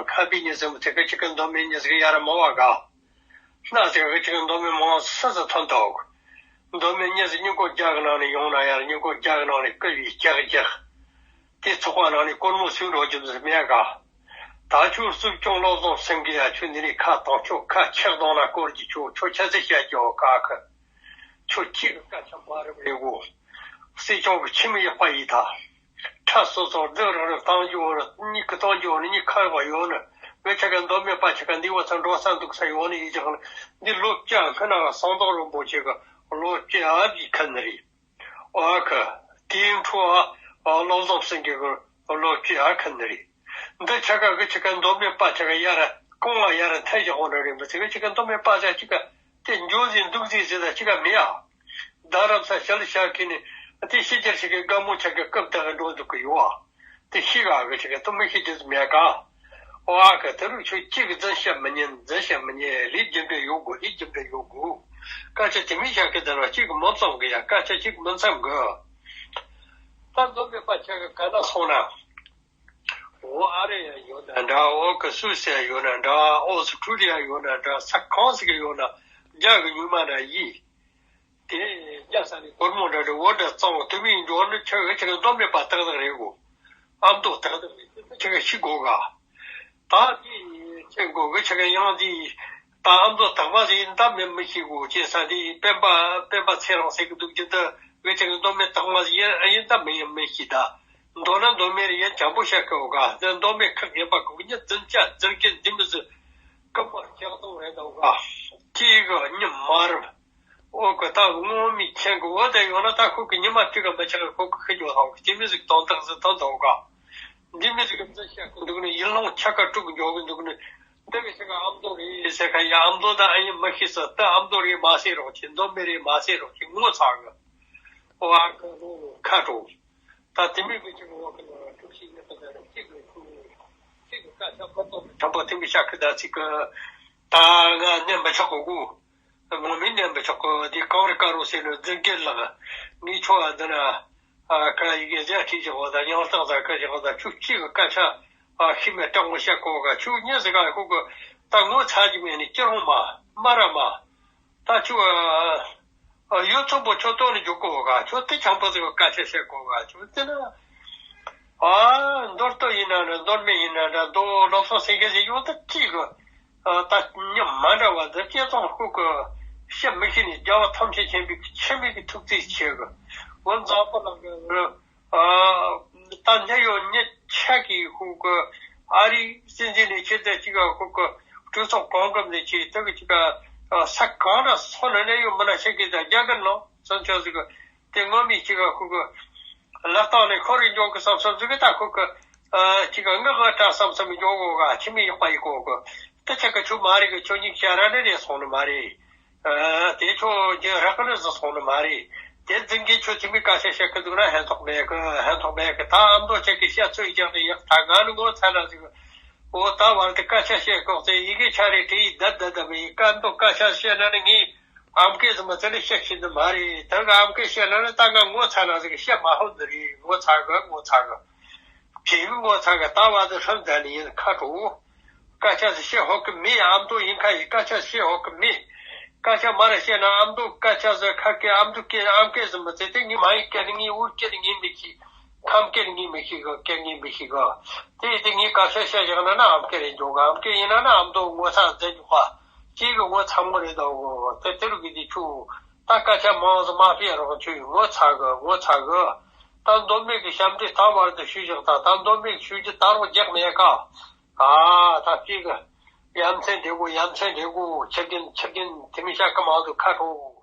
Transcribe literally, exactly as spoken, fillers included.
ཁ་པའི་གཉིས་ཟེར་མི་ཚེ་གི་ཅི་གི་མདོ་སྨད་གཉིས་ཟེར་གི་ཡ་ར་མ་བ་ག། སྣ་ཟེར་གི་ཅི་གི་མདོ་སྨད་མ་བ་སུ་ཟེར་ཐོན་ཐོག་མདོ་སྨད་གཉིས་ཟེར་སྙིང་ཁོག་རྒྱ་གི་ནང་ནས་ཡོང་ན་ཡ་ར་སྙིང་ཁོག་རྒྱ་གི་ནང་ནས་བསྐུར་བའི་ལྕགས་ལྕགས། དེ་ཚོགས་པ་ནང་ནས་སྒོར་མོ་སུས་འགྲོ་རྒྱུ་ཟེར་མེད་ག། ད་ཁྱོད་སྲིད་སྐྱོང་བློ་བཟང་སེང་གེ་ཡ་ཁྱོད་འདི་ནས་ཁ་གཏོང་ཆོག་ཁ་ཆག་གཏོང་ན་སྐོར་གྱི་ཆོག་ཁྱོད་ཆ་ཚེ་བཤད་ཀྱི་འོ་ཁ་ཁ། ཁྱོད་གཅིག་གི་སྐད་ཆ་མ་རེད་པས་གོ། སྲིད་སྐྱོང་གི་ཁྱིམ་ཡག་པ་ཡིན་ད། ཁྲ་སོ་སོར་རྡུལ་རང་རེ་བཏང་རྒྱུ་འོ་ན་གཉིས་ཀྱི་བཏང་རྒྱུ་འོ་ན་གཉིས་ཁ་ཡག་པ་ཡོད་ན། བོད་ཆ་ག་མདོ་སྨད་པ་ཆ་ག་འདི་བ་ཚང་འགྲོ་ས་འདུག་ས་ཡོད་ནི་ཡིན་ཀྱང་འདི་ལོ་བརྒྱ་སྔ་ན་གསང་བདག་རིན་པོ་ཆེ་གི་ལོ་བརྒྱ་ཨ་བཞི་ཁ་ནི་རེད། ཨོ་ཨ་ཁ། དེའི་འཕྲོ་ཨ་བློ་བཟང་སེང་གེ་གི་ལོ་བརྒྱ་ཨ་ཁ་ནི་རེད། འདི་ཆ་ག་གི་ཆ་ག་མདོ་སྨད་པ་ཆ་ག་ཡ་ར་གོང་ལ་ཡ་ར་མཐའ་བཞག་འོ་ན་རེད་མི་ཚེ་གི་ཆ་ག་མདོ་སྨད་པ་ཆ་གཅིག་ག་དེ་འཇོག་ཟིན་འདུག་ཟིན་ཟེར་ད་ཅི་ག་མི་ཡ། རྡ་རམ་ས་ཞལ་ཤར་ཁི་ནི་དེ་ཤི་རྒྱལ་ཞིག་གི་དགའ་མོ་ཆ་གི་སྐབས་དག་འགྲོ་འདུག་གི་ཡོ། དེ་ཤི་ག་གི་ཆ་གི་ཏུ་མི་ཤི་དུས་མེད་ག། ཨོ་ཨ་གི་དེ་རུ་ཆོས་གཅིག་གི་འཛིན་བཤད་མི་ཉན་འཛིན་བཤད་མི་ཉན་ལས་རྒྱུ་འབྲས་ཡོད་དགོས་ལས་རྒྱུ་འབྲས་ཡོད་དགོས། སྐད་ཆ་དེ་མི་བཤད་གི་དེ་ར་གཅིག་གི་མི་འཚམ་གི་ཡ་སྐད་ཆ་གཅིག་མི་འཚམ་གི། ད་མདོ་སྨད་པ་ཆ་གི་ག་ན་སོང་ན། འོ་ཨ་རི་ཡ་ཡོད་ན་འདྲ། འོ་གི་སུད་སི་ཡ་ཡོད་ན་འདྲ། ཨོ་སི་ཁྲུ་ལི་ཡ་ཡོད་ན་འདྲ། ས་ཁང་ཟིག་ཡོད་ན་རྒྱ་གི་ཉུལ་མ་འདྲ་ཡིས། དེ་རྒྱ་ས་ནས་སྒོར་མོ་འདྲ་འདྲ་འོ་འདྲ་གཙང་བོ་དུ་མིན་འབྱོར་ནི་ཆ་གི་ཆ་གི་མདོ་སྨད་པ་ཏག་ཏག་རེད་གོ། ཨ་མདོ་ཏག་ཏག་རེད་ཆ་གི་ཤི་གོ་ག། ད་དེ་ཆེན་གོ་གི་ཆ་གི་ཡང་དེ་ད་ཨ་མདོ་དག་མ་ཟིག་ཡིན་ད་མི་མི་ཤི་གོ་ཅེ་ས་དེ་སྤེན་པ་སྤེན་པ་ཚེ་རིང་ཟེར་གི་འདུག་ཅི་ད་གི་ཆ་གི་མདོ་སྨད་དག་མ་ཟིག་ཡིན་ཡིན་ད་མི་ཡིན་མི་ཤི་ད། མདོ་ན་མདོ་སྨད་རེ་ཡན་ཅང་པོ་བཤད་གི་འོ་ག་དེ་མདོ་སྨད་ཁག་ངན་པ་གོ་གི་ཉི་འཛིན་ཅ་འཛིན་གི་འདི་མི་ཟིག་སྐུ་པར་ལྕགས་སྡོང་རེད་འདུག་ག་ཅི་གི་ཉི་མ་རུ། ཨོ་ཁོ་ད་ངོ་མི་མཁྱེན་གི་འོ་དེ་ཡོང་ན་ད་ཁོ་གི་ཉི་མ་དུས་ཀ་མི་ཆགས་གི་ཁོ་གི་ཁི་འཇོག་ཐང་གི་སྐྱེ་མི་ཟིག་དོན་དག་ཟིག་དོན་དག་ག་འདི་མི་ཟིག་གི་མཛད་བཤད་གི་འདུག་ནི་ཡིད་ལྷུང་ཆ་ག་དཀྲུག་འཇོག་གི་འདུག་ནི་འདི་གི་ཆ་ག་ཨ་མདོ་རེད་ཟེར་ག་ཡ་ཨ་མདོ་ད་ཨ་ཡིན་མི་ཤེས་ས་ད་ཨ་མདོ་རེད་མ་ཟེར་རོགས་ཀྱི་མདོ་སྨད་རེད་མ་ཟེར་རོགས་ཀྱི་ངོ་ཚ་གི་ཨོ་ཨ་ཁ་ཁ་དྲོ། ད་དེ་མིན་གྱི་ཅིག་འོག་གི་ནང་ཐུགས་ཤིག་ནི་ད་ལྟ་གཅིག་གི་ཁུ་གཅིག་གི་སྐད་ཆ་མ་གཏོགས་པའི་དྲང་པོ་དེ་མི་བཤད་ཁི་ད་ཚིག་གི་ད་ང་གནས་མི་ཆོག་གོ་གོ་ངོ་མི་གནས་མི་ཆོག་གོ་དེ་གང་རེད་ག་རུ་ཟེར་ནས་རྫུན་སྐད་ལགས་ངས་ཁྱོད་ཨ་འདི་ན་ཨ་ཁ་ཡི་གེ་རྒྱ་ཁྲིད་ཅིག་འོ་ད་ཡང་སྟག་ད་ཁ་ཅིག་འོ་ད་ཆུ་གཅིག་གི་སྐད་ཆ་ཨ་ཤི་མེད་དྲང་མོ་བཤད་གོ་ག་ཆུ་གཉིས་ཟེར་ག་ཁོ་གི་ད་ངོ་ཚ་གི་མེད་ནི་སྐྱིད་རོང་མ་མ་ར་མ། ད་ཁྱོད་ཨ་ཡོད་ཚོགས་པོ་ཁྱོད་ལྟོས་ནས་འཇུག་གོ་ག་ཁྱོད་དེ་ཆང་པོ་ཟིག་གི་སྐད་ཆ་བཤད་གོ་ག་ཁྱོད་དེ་ན་ཨ་མདོ་སྟོད་ཡིན་ན་འདྲ་མདོ་སྨད་ཡིན་ན་འདྲ་མདོ་བློ་བཟང་སེང་གེ་ཟིག་ཡོང་ད་ཅིག་གི་ཨ་ད་མྱི་མ་འདྲ་བ་འདི་སྐྱེ་ཚང་ཁུག་གི་བཤད་མི་ཤེས་ནས་རྒྱལ་བ་ཐམས་ཅད་མཁྱེན་པའི་ཆེན་མོའི་གི་ཐུགས་རྗེ་ཆེ་གི་འོ་མཛངས་པོ་ལགས་གི་ཨ་ད་འདི་ཡོད་ཉི་ཆ་གི་ཁུག་གི་ཨ་རིའི་སྲིད་འཛིན་ནས་ཁྱེད་ཚོ་གཅིག་ག་ཁུག་གི་གྲོས་ཚོགས་གང་འགབ་ནས་ཁྱེད་ཚོ་གི་གཅིག་ག་ས་གང་ར་སོ་ན་ནས་ཡོད་མི་ན་ཤེས་གི་ད་རྒྱ་གར་ནང་སང་ཆོས་ཟིག་གི་དེ་ངོ་མི་གཅིག་ག་ཁུག་གི་ལག་རྟགས་ནས་ཁོ་རེ་འཇོག་གི་བསམ་བསམ་ཟིག་གི་ད་ཁུག་གི་ཨ་གཅིག་ག་ངག་ག་བཀྲ་བསམ་བསམ་འཇོག་གོ་ག་ཁྱི་མི་ཡག་པ་ཡིན་གོ་གི་དེ་ཆ་ག་ཆུ་མ་རེད་གི་ཆོས་ཉིད་བྱ་ར་ནས་རེད་སོང་ནི་མ་རེད། ཨ་དེ་ཆོ་རྒྱུ་རག་གི་ནི་བཟོ་སོང་ནི་མ་རེད། དེ་འཛིན་གྱི་ཆོས་ཐིམ་པའི་སྐད་ཆ་བཤད་གི་འདུག་ན་ཕན་ཐོགས་མེད་གི་ཕན་ཐོགས་མེད་གི་ད་ཨ་མདོ་ཆེ་གི་བཤད་ཚོད་རྒྱག་ནི་ཡག་ད་ང་ནི་ངོ་ཚ་ན་ཟིག་འོ་ད་བར་དུ་སྐད་ཆ་བཤད་གོ་ཚེ་ཡི་གེ་ཆ་རེ་བྲིས་ཡི་ད་ད་ད་མི་ཡི་ཀ་མདོ་སྐད་ཆ་བཤད་ན་ནི་ངས་ཨམ་སྐད་ཟིག་མ་ཚད་ནི་བཤད་ཤེས་ནི་མ་རེད། ད་ག་ཨམ་སྐད་བཤད་ན་ནི་ད་ང་ངོ་ཚ་ན་ཟིག་བཤད་མ་ཧོབ་ནི་རེད། ངོ་ཚ་གི་ངོ་ཚ་གི་བྱེད་ཡུལ་ངོ་ཚ་གི་ད་བར་དུ་ཧྲིལ་ད་ནི་ཡིན་ཁ་དྲོ། སྐད་ཆ་ཟིག་བཤད་ཧོ་གི་མེད། ཨ་མདོ་ཡིན་ཁ་ཡི་སྐད་ཆ་བཤད་ཧོ་གི་མེད། སྐད་ཆ་མ་ར་བཤད་ན་ཨ་མདོ་སྐད་ཆ་ཟིག་ཁ་སྐད་ཨ་མདོ་སྐད་ཨམ་སྐད་ཟིག་མི་ཚེ་དེ་ངས་མ་ཡི་སྐད་ནི་ངས་འུར་སྐད་ནི་ངས་མི་ཤེས། ཁམས་སྐད་ནི་ངས་མི་ཤེས་གི་སྐད་ངས་མི་ཤེས་གི་དེ་ཡི་དེ་ངས་སྐད་ཆ་བཤད་བཞག་ན་ན་ཨམ་སྐད་རེད་འཇོག་གི་ཨམ་སྐད་ཡིན་ན་ན་ཨ་མདོ་ངོ་ཚ་མཛད་འཇུག་པ་ཅིག་གི་ངོ་ཚ་མོ་རེད་དོ་གི་དེ་དེ་རུ་གི་དེ་ཆུ་ད་སྐད་ཆ་མང་ཟིག་མ་བཤད་རོགས་ཆུ་ཡི་ངོ་ཚ་གི་ངོ་ཚ་གི་ད་མདོ་སྨད་གི་ཞབས་འདྲེན་ད་བར་དུ་ཞུས་བཞག་ད་ད་མདོ་སྨད་གི་ཞུ་རྒྱུ་ད་རུང་རྒྱག་མེད་ཀ་ཨ་ད་ཅིག་གི་ཡ་མཚན་འདྲེ་གོ་ཡ་མཚན་འདྲེ་གོ་ཆི་རྒན་ཆི་རྒན་དེ་མི་ཤ་ཀ་མང་དུ་ཁ་ཧྲོ།